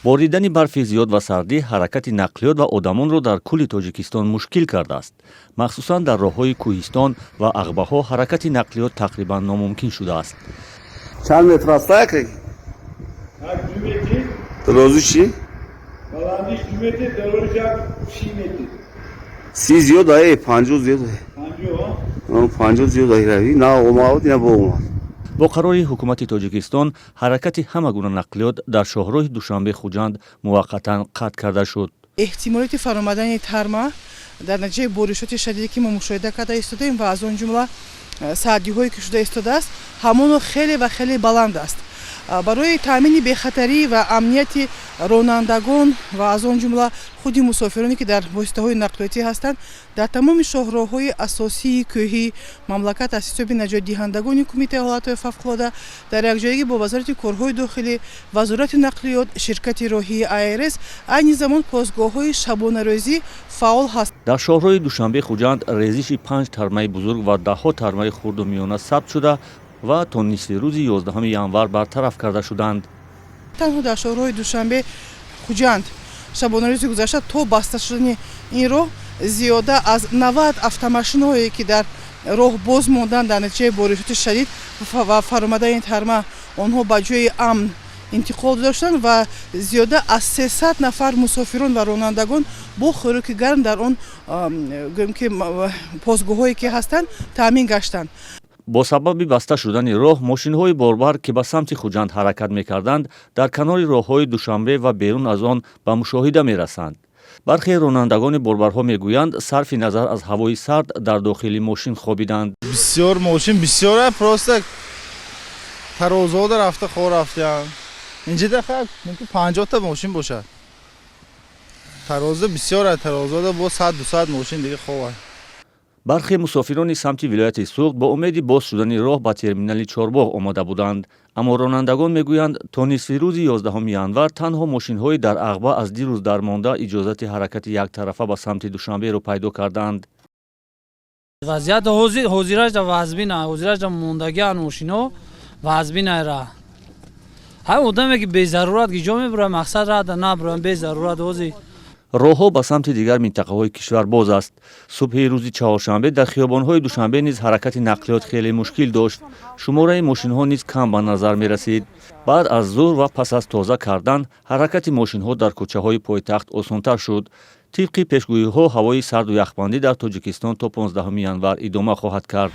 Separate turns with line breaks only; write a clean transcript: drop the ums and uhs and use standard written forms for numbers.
Боридани барфи зиёд ва сардӣ ҳаракати нақлиёт ва одамонро дар кулли Тоҷикистон мушкил кардааст. Махсусан дар роҳҳои кӯҳистон ва ағбаҳо ҳаракати нақлиёт тақрибан номумкин шудааст.
Чанд метр аст, ака?
2 метр.
Дарозӣ чӣ?
Баландиш 2 метр, дарозиш як 30 метр.
30 зиёд ае, 50 зиёд ае.
50?
50 зиёд ае, рави на омад, на бо омад.
Бо қарори ҳукумати Тоҷикистон ҳаракати ҳама гуна нақлиёт дар шоҳроҳи Душанбе Хуҷанд муваққатан қатъ карда шуд.
Эҳтимолияти фаромадани тарма дар натиҷаи боришоти шадиде, ки мо мушоҳида карда истодаем ва аз он ҷумла сардиҳое, ки шуда истодааст, ҳамоно хеле ва хеле баланд аст. Барои таъмини бехатарӣ ва амнияти ронандагон ва аз он ҷумла худи мусофироне, ки дар воситаҳои нақлиётӣ ҳастанд, дар тамоми шоҳроҳҳои асосии кӯҳии мамлакат аз ҳисоби наҷотдиҳандагони Кумитаи ҳолатҳои фавқулода дар якҷоягӣ бо Вазорати корҳои дохилӣ, Вазорати нақлиёт, ширкати роҳии АРС айни замон постгоҳҳои шабонарӯзӣ фаъол ҳаст.
Дар шоҳроҳи Душанбе Хуҷанд резиши панҷ тармаи бузург ва даҳҳо тармаи хурду миёна сабт шуда ва то нисфи рӯзи 11 январ бартараф карда шуданд.
Танҳо дар шоҳроҳи Душанбе Хуҷанд шабонарӯзи гузашта то баста шудани ин роҳ зиёда аз 90 автомошинаҳое, ки дар роҳ боз монданд, дар натиҷаи боришоти шадид ва фаромадани тарма онҳо ба ҷои амн интиқол дода шуданд ва зиёда аз 300 нафар мусофирон ва ронандагон бо хӯроки гарм дар он, гӯем ки, постгоҳҳое, ки ҳастанд, таъмин гаштанд.
Бо сабаби баста шудани роҳ мошинҳои борбар, ки ба самти Хуҷанд ҳаракат мекарданд, дар канори роҳҳои Душанбе ва берун аз он ба мушоҳида мерасанд. Бархе ронандагони борбарҳо мегӯянд, сарфи назар аз ҳавои сард дар дохили мошин хобиданд.
Бисёр мошин бисёр, просто Тарозода рафта хор рафтаям. Инҷида хай мумкин 50-та мошин бошад. Тароза бисёр, Тарозода бо 100, 200 мошин дига ховад.
Бархе мусофирони самти вилояти Суғд бо умеди боз шудани роҳ ба терминали Чорбоғ омода буданд, аммо ронандагон мегӯянд, то нисфи рӯзи 11 январ танҳо мошинҳои дар ағба аз дирӯз дармонда иҷозати ҳаракати яктарафа ба самти Душанберо пайдо карданд.
Вазъият ҳозирашда вазбина, ҳозирашда мондагиан мошино вазбинайра. Ҳар одаме, ки безарурат гиҷо мебурад, мақсад рада набурам безарурат ҳозир.
Роҳҳо ба самти дигар минтақаҳои кишвар боз аст. Субҳи рӯзи чаҳоршанбе дар хиёбонҳои Душанбе низ ҳаракати нақлиёт хеле мушкил дошт. Шумораи мошинҳо низ кам ба назар мерасид. Баъд аз зуҳр ва пас аз тоза кардан ҳаракати мошинҳо дар кӯчаҳои пойтахт осонтар шуд. Тибқи пешгӯиҳо, ҳавои сарду яхбандӣ дар Тоҷикистон то 15 январ идома хоҳад кард.